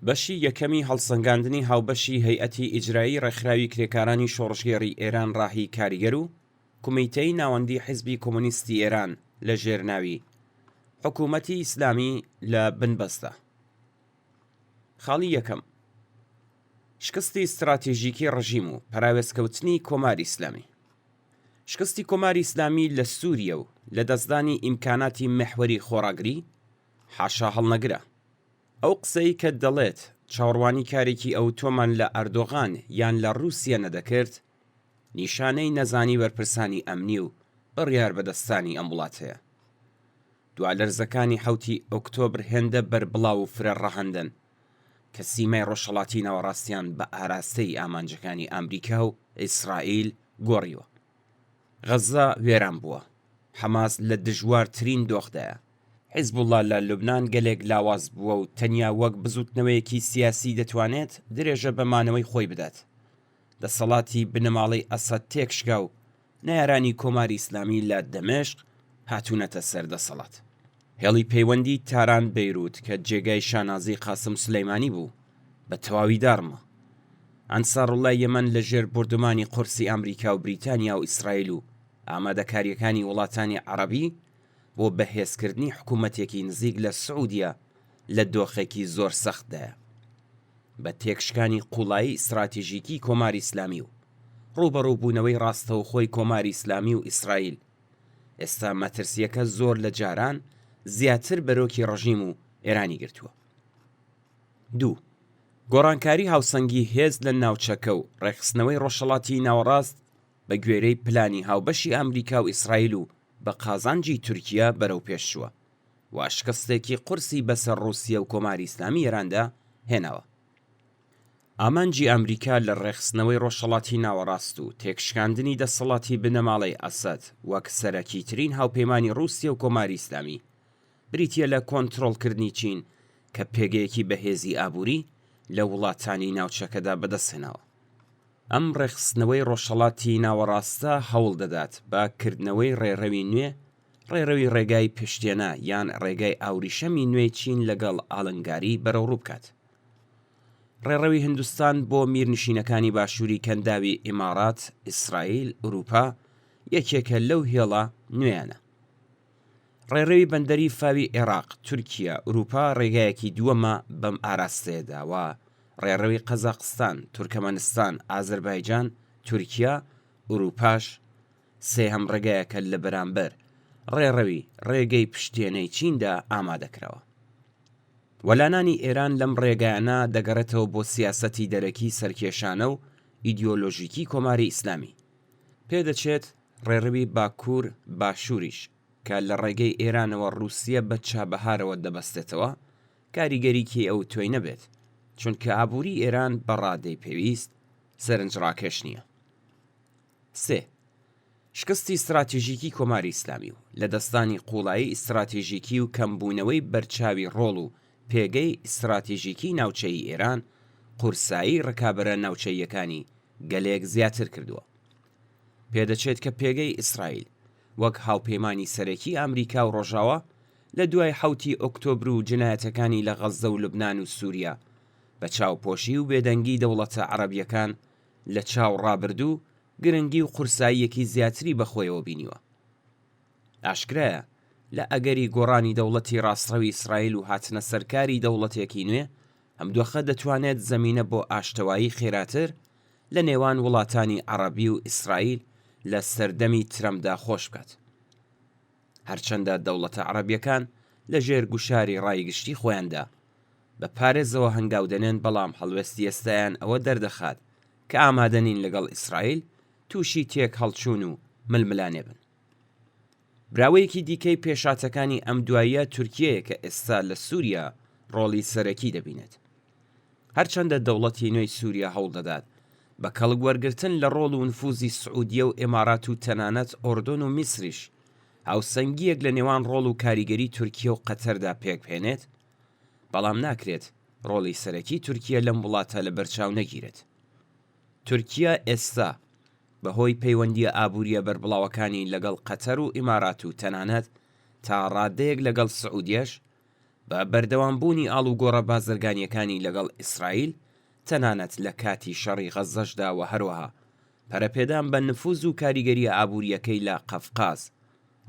بەشی یەکەمی هەڵسەنگاندنی هاوبەشی هەیئەتی ئیجرایی ڕێکخراوی کرێکارانی شۆڕشگێڕی ئێران ڕاهی کاریگەر و کومیتەی ناوەندی حیزبی کۆمۆنیستی ئێران لە ژێر ناوی حکوومەتی ئیسلامی لە بنبەستە. خاڵی یەکەم، شکستی ستراتیژیکی ڕژیم و پەراوێزکەوتنی کۆماری ئیسلامی. شکستی کۆماری ئیسلامی لە سووریە و لەدەستدانی ئیمکاناتی مێحوەری خۆڕاگری، حاشاهەڵنەگرە. ئەو قسەی کە دەڵێت چاوەڕوانی کارێکی ئەوتۆمان لە ئەردۆغان یان لە ڕووسیە نەدەکرد، نیشانەی نەزانی بەرپرسانی ئەمنی و بڕیاربەدەستانی ئەم وڵاتەیە. دوا لەرزەکانی حەوتی ئۆکتۆبر هێندە بەربڵاو و فرە ڕەهەندن کە سیمای ڕۆژهەڵاتی ناوەڕاستیان بە ئاراستەی ئامانجەکانی ئامریکا و ئیسرائیل گۆڕیوە. غەززە وێران بووە، حەماس لە دژوارترین دۆخدایە، حیزبوڵڵا لە لوبنان گەلێک لاواز بووە و تەنیا وەک بزووتنەوەیەکی سیاسی دەتوانێت درێژە بە مانەوەی خۆی بدات. دەسەڵاتی بنەماڵەی ئەسەد تێکشکا و نەیارانی کۆماری ئیسلامی لە دەمشق هاتوونەتە سەر دەسەڵات. هێڵی پەیوەندی تاران بەیروت کە جێگای شانازی قاسم سولەیمانی بوو، بە تەواوی داڕما. ئەنساروڵلای یەمەن لە ژێر بوردومانی قورسی ئامریکا و بریتانیا و ئیسرائیل و ئامادەکارییەکانی وڵاتانی عەڕەبی بۆ بەهێزکردنی حکوومەتێکی نزیک لە سعودیە لە دۆخێکی زۆر سەختدایە. بە تێکشکانی قووڵایی ئیستراتیژیکی کۆماری ئیسلامی و ڕووبەڕووبوونەوەی ڕاستەوخۆی کۆماری ئیسلامی و ئیسرائیل، ئێستا مەترسییەکە زۆر لە جاران زیاتر بەرۆکی ڕژیم و ئێرانی گرتووە. دوو. گۆڕانکاری هاوسەنگی هێز لە ناوچەکە و ڕێکخستنەوەی ڕۆژهەڵاتی ناوەڕاست بە گوێرەی پلانی هاوبەشی ئامریکا و ئیسرائیل و بە قازانجی تورکیە بەرەوپێش چووە و شکستێکی قورسی بەسەر ڕووسیە و کۆماری ئیسلامی ئێراندا هێناوە. ئامانجی ئامریکا لە ڕێکخستنەوەی ڕۆژهەڵاتی ناوەڕاست و تێکشکاندنی دەسەڵاتی بنەماڵەی ئەسەد وەک سەرەکیترین هاوپەیمانی ڕووسیە و کۆماری ئیسلامی بریتییە لە کۆنترۆڵکردنی چین کە پێگەیەکی بەهێزی ئابووری لە وڵاتانی ناوچەکەدا بەدەستهێناوە. ئەم ڕێکخستنەوەی ڕۆژهەڵاتی ناوەڕاستە هەوڵ دەدات بە کردنەوەی ڕێڕەوی نوێ، ڕێڕەوی ڕێگای پشتێنە یان ڕێگای ئاوریشەمی نوێی چین لەگەڵ ئاڵنگاری بەرەوڕوو بکات. ڕێڕەوی هندستان بۆ میرنشینەکانی باشووری کەنداوی ئیماڕات، ئیسرائیل، ئورووپا یەکێکە لەو هێڵە نوێیانە. ڕێڕەوی بەندەری فاوی ئێراق، تورکیا، ئورووپا ڕێگایەکی دووەمە بەم ئاراستەیەدا و ڕێڕەوی قەزاقستان، تورکەمەنستان، ئازەربایجان، تورکیا، ئورووپاش سێهەم ڕێگایەکە لە بەرامبەر ڕێڕەوی ڕێگەی پشتێنەی چیندا ئامادەکراوە. وەلانانی ئێران لەم ڕێگایانە دەگەڕێتەوە بۆ سیاسەتی دەرەکی سەرکێشانە و ئیدیۆلۆژیکی کۆماری ئیسلامی. پێدەچێت ڕێڕەوی باکوور باشووریش کە لە ڕێگەی ئێرانەوە ڕووسیە بە چابەهارەوە دەبەستێتەوە، کاریگەریی ئەوتۆی نەبێت، چونکە ئابووری ئێران بە ڕادەی پێویست سەرنجڕاکێش نییە. سێ. شکستی ستراتیژیکی کۆماری ئیسلامی و لەدەستدانی قووڵایی ئیستراتیژیکی و کەمبوونەوەی بەرچاوی ڕۆڵ و پێگەی ئیستراتیژیکی ناوچەیی ئێران، قورسایی ڕکابەرە ناوچەییەکانی گەلێک زیاتر کردووە. پێدەچێت کە پێگەی ئیسرائیل وەک هاوپەیمانی سەرەکی ئامریکا و ڕۆژاوا لە دوای حەوتی ئۆکتۆبر و جنایەتەکانی لە غەززە و لوبنان و سووریا بە چاوپۆشی و بێدەنگی دەوڵەتە عەڕەبییەکان لە چاو ڕابردوو گرنگی و قورساییەکی زیاتری بە خۆیەوە بینیوە. ئاشکرایە لە ئەگەری گۆڕانی دەوڵەتی ڕاستڕەوی ئیسرائیل و هاتنە سەرکاری دەوڵەتێکی نوێ، ئەم دۆخە دەتوانێت زەمینە بۆ ئاشتەوایی خێراتر لە نێوان وڵاتانی عەڕەبی و ئیسرائیل لە سەردەمی ترەمپدا خۆش بکات. هەرچەندە دەوڵەتە عەڕەبیەکان لە ژێر گوشاری ڕای گشتی خۆیاندا بە پارێزەوە هەنگاو دەنێن بەڵام هەڵوێستی ئێستایان ئەوە دەردەخات کە ئامادە نین لەگەڵ ئیسرائیل تووشی تێکهەڵچوون و ململانێ بن. براوەیەکی دیکەی پێشهاتەکانی ئەم دواییە تورکیەیە کە ئێستا لە سووریا ڕۆڵی سەرەکی دەبینێت. هەرچەندە دەوڵەتی نوێی سووریا هەوڵ دەدات بە کەڵک وەرگرتن لە ڕۆڵ و نفوزی سعودیە و ئیمارات و تەنانەت ئۆردۆن و میسریش هاوسەنگییەک لە نێوان ڕۆڵ و کاریگەری تورکیە و قەتەردا پێکبهێنێت، بەڵام ناکرێت ڕۆڵی سەرەکی تورکیە لەم وڵاتە لەبەرچاو نەگیرێت. تورکیە ئێستا بە هۆی پەیوەندییە ئابوورییە بەربڵاوەکانی لەگەڵ قەتەر و ئیمارات و تەنانەت تا ڕادەیەک لەگەڵ سعودیەش، بە بەردەوامبوونی ئاڵوگۆڕە بازرگانییەکانی لەگەڵ ئیسرائیل تەنانەت لە کاتی شەڕی غەززەشدا و هەروەها پەرەپێدان بە نفوز و کاریگەرییە ئابوورییەکەی لە قەفقاز،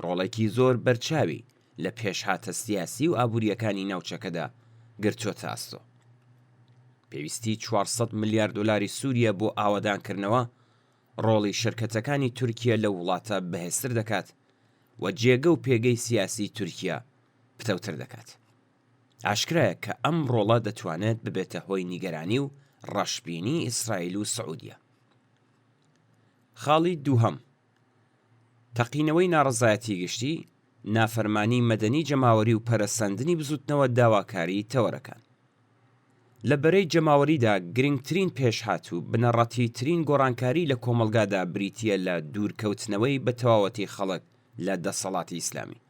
ڕۆڵێکی زۆر بەرچاوی لە پێشهاتە سیاسی و ئابوورییەکانی ناوچەکەدا گرتۆتە ئەستۆ. پێویستی 400 ملیار دۆلاری سووریە بۆ ئاوەدانکردنەوە، ڕۆڵی شرکەتەکانی تورکیە لەو وڵاتە بەهێزتر دەکات و جێگە و پێگەی سیاسی تورکیە پتەوتر دەکات. ئاشکرایە کە ئەم ڕۆڵە دەتوانێت ببێتە هۆی نیگەرانی و ڕەشبینی ئیسرائیل و سعودیە. خاڵی دووهەم، تەقینەوەی ناڕەزایەتی گشتی، نافەرمانی مەدەنی جەماوەری و پەرەسەندنی بزوتنەوە داواکاری تەوەرەکان. لە بەرەی جەماوەریدا گرنگترین پێشهات و بنەڕەتیترین گۆڕانکاری لە کۆمەڵگادا بریتییە لە دوورکەوتنەوەی بە تەواوەتی خەڵک لە دەسەڵاتی ئیسلامی.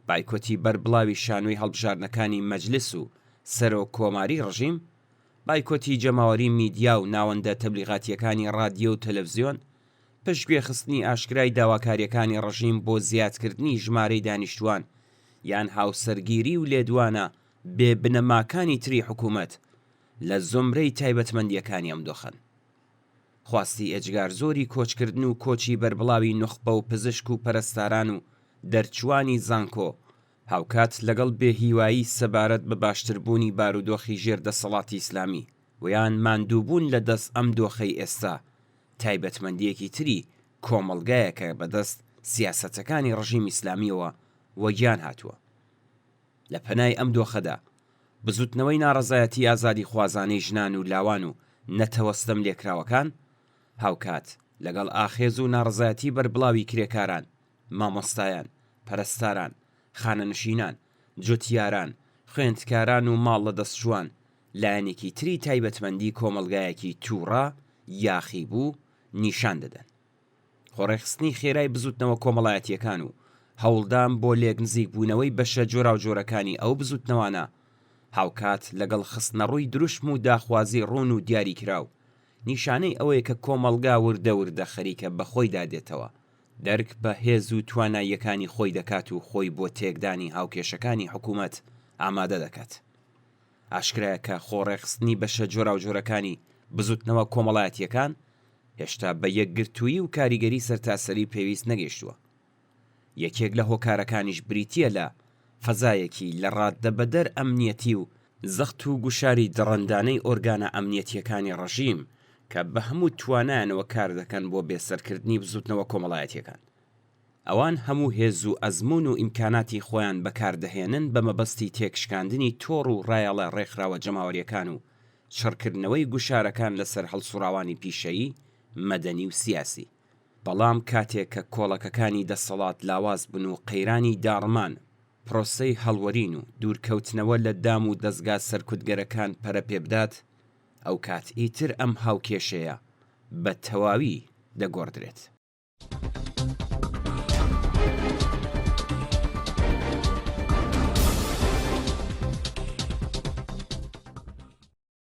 بایکۆتی بەربڵاوی شانۆی هەڵبژاردنەکانی مەجلس و سەرۆک کۆماری ڕژیم، بایکۆتی جەماوەری میدیا و ناوەندە تەبلیغاتییەکانی ڕادیۆ و تەلەفزیۆن، پشتگوێخستنی ئاشکرای داواکارییەکانی ڕژیم بۆ زیادکردنی ژمارەی دانیشتووان یان هاوسەرگیری و لێدوانە بێ بنەماکانی تری حکوومەت لە زومرەی تایبەتمەندییەکانی ئەم دۆخەن. خواستی ئێجگار زۆری کۆچکردن و کۆچی بەربڵاوی نوخبە و پزیشک و پەرستاران و دەرچووانی زانکۆ، هاوکات لەگەڵ بێهیوایی سەبارەت بە باشتربوونی بارودۆخی ژێر دەسەڵاتی ئیسلامی و یان ماندووبوون لە دەست ئەم دۆخەی ئێستا، تایبەتمەندییەکی تری کۆمەڵگایەکە بەدەست سیاسەتەکانی ڕژیمی ئیسلامییەوە وەگیان هاتووە. لە پەنای ئەم دۆخەدا، بزوتنەوەی ناڕەزایەتی ئازادیخوازانەی ژنان و لاوان و نەتەوە ستەملێکراوەکان، هاوکات لەگەڵ ئاخێز و ناڕەزایەتی بەربڵاوی کرێکاران، مامۆستایان، پەرستاران، خانەنشینان، جوتیاران، خوێندکاران و ماڵ لەدەستچووان، لایەنێکی تری تایبەتمەندی کۆمەڵگایەکی تووڕە، یاخیبوو، نیشان دەدەن. خۆڕێکخستنی خێرای بزوتنەوە کۆمەڵایەتییەکان و هەوڵدان بۆ لێکنزیکبوونەوەی بەشە جۆراوجۆرەکانی ئەو بزوتنەوانە، هاوکات لەگەڵ خستنەڕووی دروشم و داخوازی ڕوون و دیاریکراو، نیشانەی ئەوەیە کە کۆمەڵگا وردە وردە خەریکە بەخۆیدا دێتەوە، دەرک بە هێز و تواناییەکانی خۆی دەکات و خۆی بۆ تێکدانی هاوکێشەکانی حکومەت ئامادە دەکات. ئاشکرایە کە خۆڕێکخستنی بەشە جۆراوجۆرەکانی بزوتنەوە کۆمەڵایەتییەکان هێشتا بە یەکگرتوویی و کاریگەری سەرتاسەری پێویست نەگەیشتووە. یەکێک لە هۆکارەکانیش بریتییە لە فەزایەکی لە ڕاددەبەدەر ئەمنیەتی و زەخت و گوشاری دڕندانەی ئۆرگانە ئەمنیەتییەکانی ڕژیم کە بە هەموو توانایانەوە کار دەکەن بۆ بێسەرکردنی بزووتنەوە کۆمەڵایەتییەکان. ئەوان هەموو هێز و ئەزموون و ئیمکاناتی خۆیان بەکار دەهێنن بە مەبەستی تێکشکاندنی تۆڕ و ڕایەڵە ڕێکخراوە جەماوەرییەکان و چڕکردنەوەی گوشارەکان لەسەر هەڵسوڕاوانی پیشەیی، مەدەنی و سیاسی. بەڵام کاتێک کە کۆڵەکەکانی دەسەڵات لاواز بن و قەیرانی داڕمان، پرۆسەی هەڵوەرین و دوورکەوتنەوە لە دام و دەزگا سەرکوتگەرەکان پەرە پێبدات، ئەوکات ئیتر ئەم هاوکێشەیە بە تەواوی دەگۆڕدرێت.